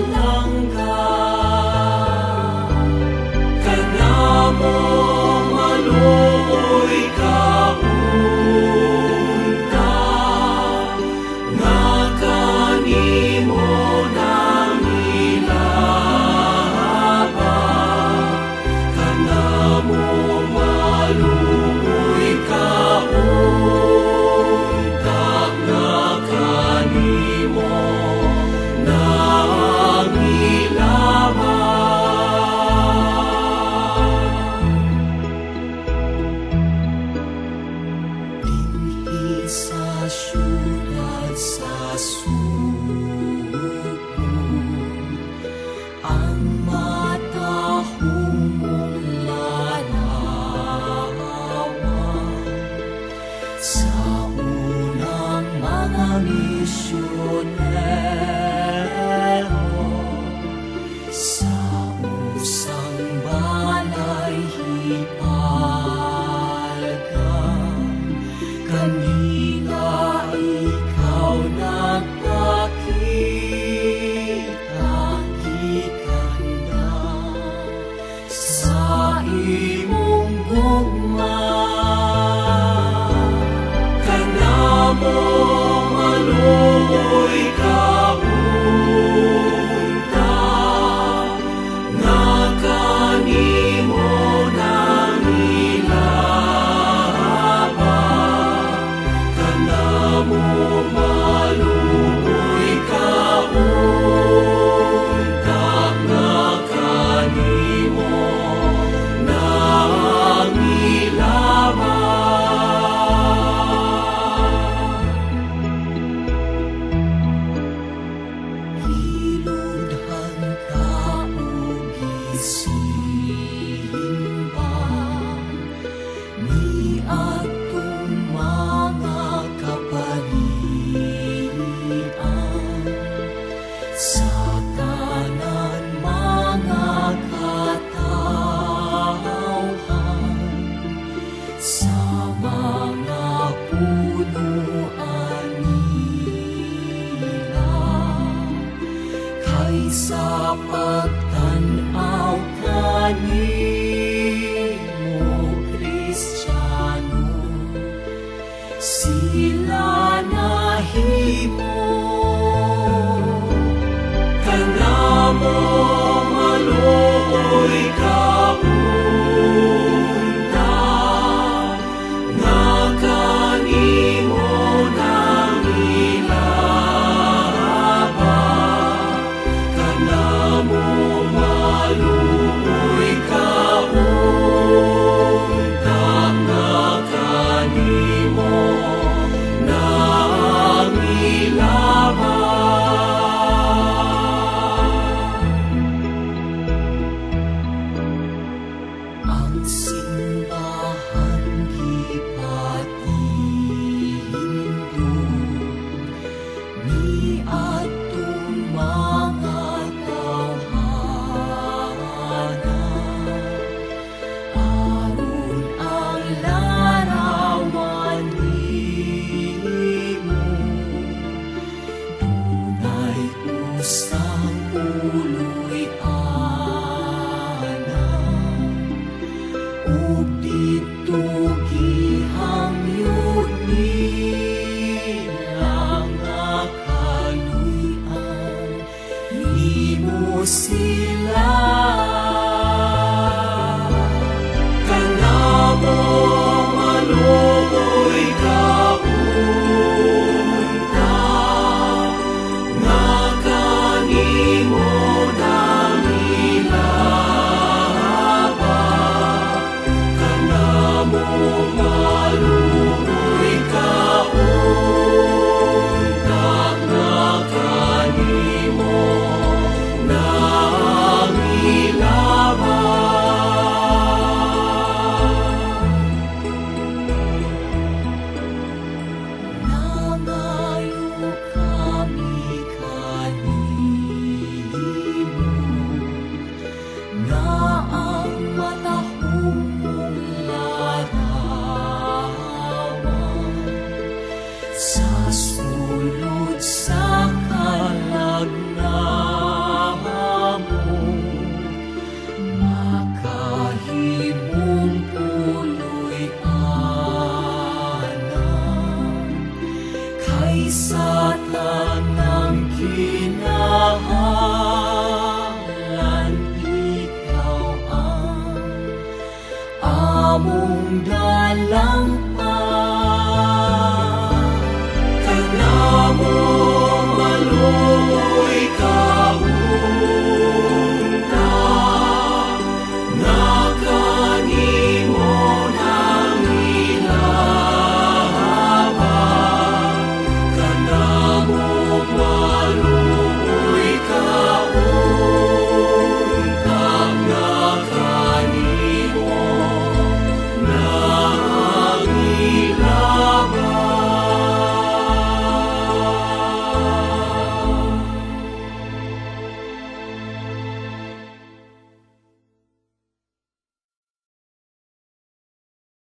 Palangga. Kanamo maluoy ka unta nga kanimo nangilaba. Kanamo maluoy ka unta nga kanimo nangilaba. Dinhi sa syudad sa Sugbo, ang matahong mong larawan sa unang mga misyonero, sa usang balay hipalga, kanila ikaw nagpakita gikan na sa imong gugma. Kanamo maluoy ka unta nga kanimo nangilaba. Kanamo maluoy ka unta nga kanimo nangilaba. Hiludhan ka og gisimba niadtong mga kaparian sa tanan mga katawhan sa mga punuan nila, kay sa pagtan-aw kanimo, Kristiyano, sila nahimo. Kanamo maluoy ka unta nga kanimo nangilaba. Kanamo maluoy ka unta nga kanimo nangilaba. Ang simbahan gipatindog niadtong mga tawhana aron ang larawan nimo dunay usang puloy-anan ug didto gihangyo nila nga kaluy-an nimo sila. Kanamo maluoy ka unta nga kanimo nangilaba. Kanamo maluoy ka unta nga kanimo nangilaba. Imong dalang.